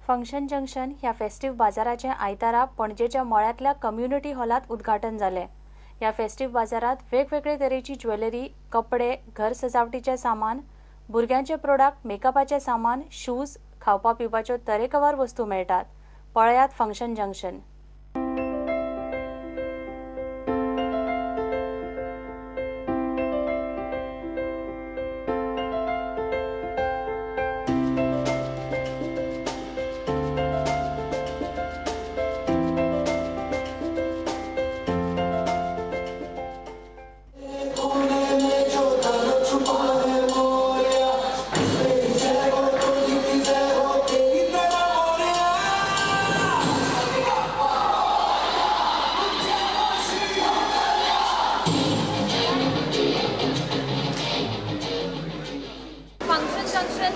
Function junction ह्या festive बाजाराचें आयतारा पणजेच्या मळ्यांतल्या कम्युनिटी हॉलांत उद्घाटन जालें. ह्या फेस्टिव बाजारांत वेगवेगळे तरेची ज्वेलरी, कपडे, घर सजावटीचें सामान, भुरग्यांचे प्रोडक्ट, मेकअपाचें सामान, शूज, खावपा पिवपाच्यो तरेकवार वस्तू मेळटात. पळयात फंक्शन जंक्शन.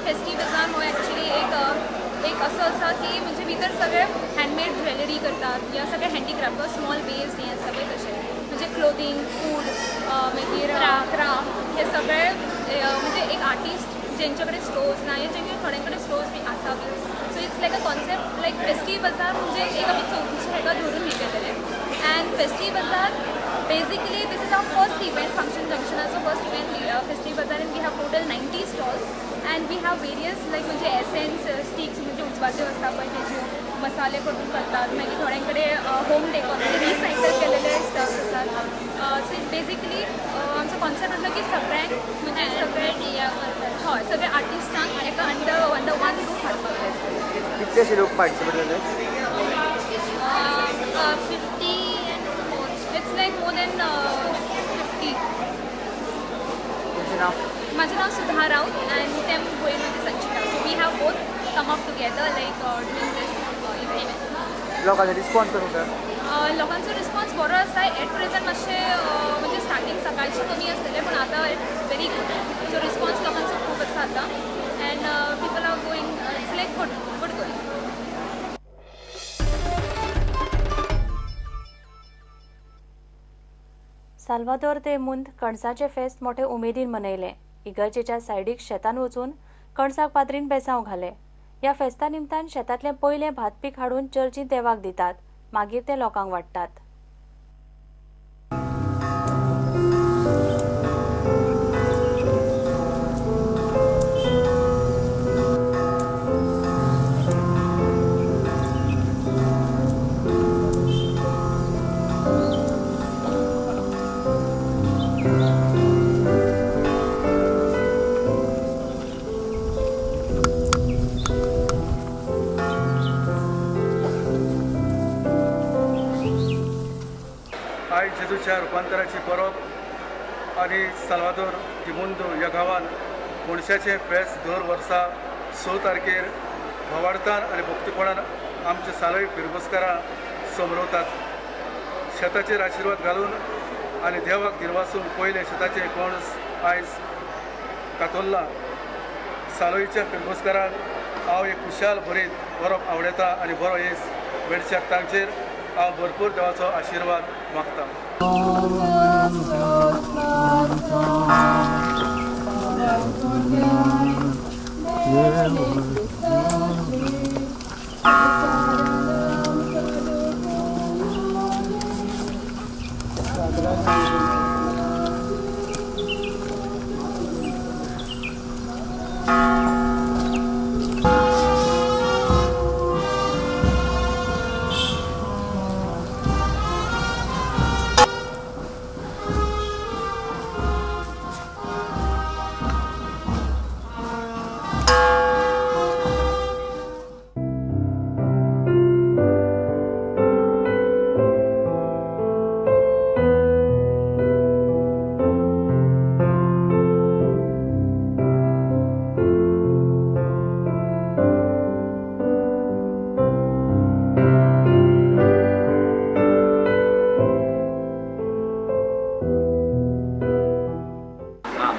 फेस्टिव बाजार हो एक्चुअली एक असो आसा की म्हणजे भितर सगळे हँडमेड ज्वेलरी करतात या सगळे हँडीक्राफ्ट स्मॉल बेज हें आसता पळय तशें, म्हणजे क्लोथींग, फूड, मागीर क्राफ्ट, हे सगळे म्हणजे एक आर्टिस्ट जेंचे कडेन स्टोर्स ना या जेंचे थोड्यां कडेन स्टोर्स बी आसा बी. So it's like a concept like festive bazaar म्हणजे एक आमी चवथीचे हेका धरून हें केलेलें. And festive bazaar basically this is our first event, function जंक्शनाचो first event festive bazaar, and we have total 90 stalls and we have various like म्हणजे essence sticks म्हणजे उजवाच्यो आसता पळय तेज्यो मसाले करून करतात, मागीर थोड्यां कडेन होम डेकोर म्हणजे रिसायकल केलेले स्टफ्स आसात. सो it basically आमचो कॉन्सेप्ट आसलो की सगळ्यांक म्हणजे सगळे हय सगळे आर्टिस्टांक एका अंडर वन रूफ हाडपाक जाय. कितलेशे लोक पार्टिसिपेट जाले? 50 and more. It's like more than 50. तुमचें नांव? माझं नाव सुधा राऊत अँड तेम भयण म्हणजे Sanchita. So we have both come up together like doing this event. लोकांचो रिस्पॉन्स कसो आसा? लोकांचो रिस्पॉन्स बरो आसा. एट प्रेझेंट मातशें म्हणजे स्टार्टींग सकाळचें कमी आसलेलें पूण आतां it's very good. So response लोकांचो खूब आसा आतां and people are going, it's like good good going. Salvador दे मुंद कणसाचें फेस्त मोठे उमेदीन मनयलें. इगर्जेच्या सायडीक शेतान वचून कणसाक पाद्रीन बेसांव घाले. ह्या फेस्ता निमतान शेतांतलें पयलें भात पीक हाडून चर्चींत देवाक दितात, मागीर ते लोकांक वांट्टात. आयज जेजूच्या रुपांतराची परब आनी साल्वादोर दी मुंदो ह्या गांवान मनशाचें फेस्त दर वर्सा 6 तारखेर भावार्थान आनी भक्तीपणान आमचे सालय फिरगोस्कारां समरवतात. शेताचेर आशिर्वाद घालून आनी देवाक दिरवासून पयलें शेताचें कणस आयज कातोल्लां. सालोईच्या फिरगोस्कारांक हांव एक खुशाल भरीत बरो आवडटा आनी बरो येस मेळच्याक तांचेर हांव भरपूर देवाचो आशिर्वाद मागता.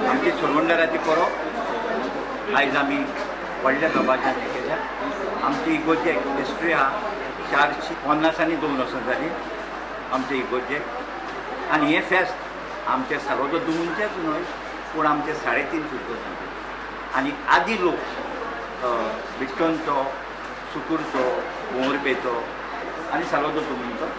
आमची सोलवंडराची परब आयज आमी व्हडल्या दबाज्यान हें केल्या. आमची इगोर्जे हिस्ट्री आहा 452 वर्सां जाली आमचे इगोर्जे. आनी हें फेस्त आमच्या साल्वादोर दुमुंचेंच न्हय पूण आमचे 3.5 फिरगोजांचें. आनी आदी लोक बिट्टोनचो, सुकूरचो, भोंवरपेचो आनी साल्वादोर दुमिंगचो.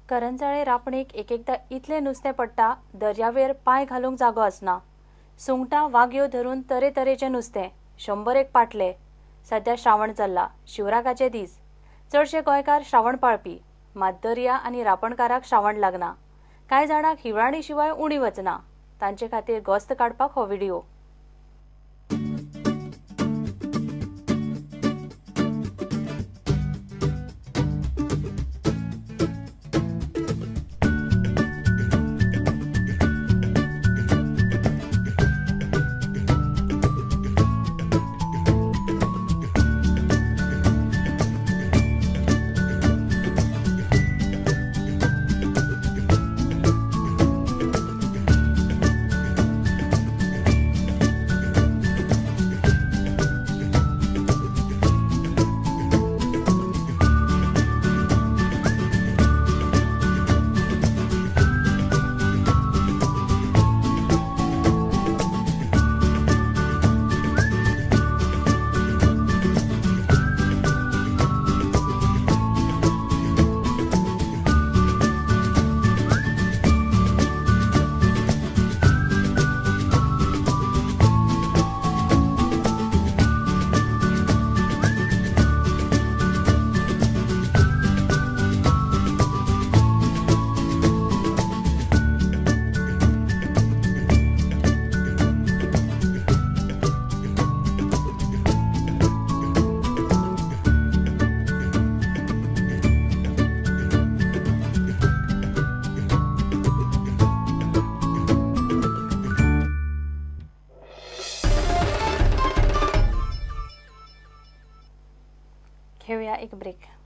करंजाळे रापणीक एक एकदा इतलें नुस्तें पडटा दर्यावेर पांय घालूंक जागो आसना. सुंगटां वागयो धरून तरेतरेचें नुस्तें, 100 पाटले. सद्या श्रावण चल्ला, शिवराकाचे दीस. चडशे गोंयकार श्रावण पाळपी, मात दर्या आनी रापणकाराक श्रावण लागना. कांय जाणांक हिवळाणी शिवाय उणी वचना. तांचे खातीर गोस्त काडपाक हो व्हिडिओ. घेऊया एक ब्रेक.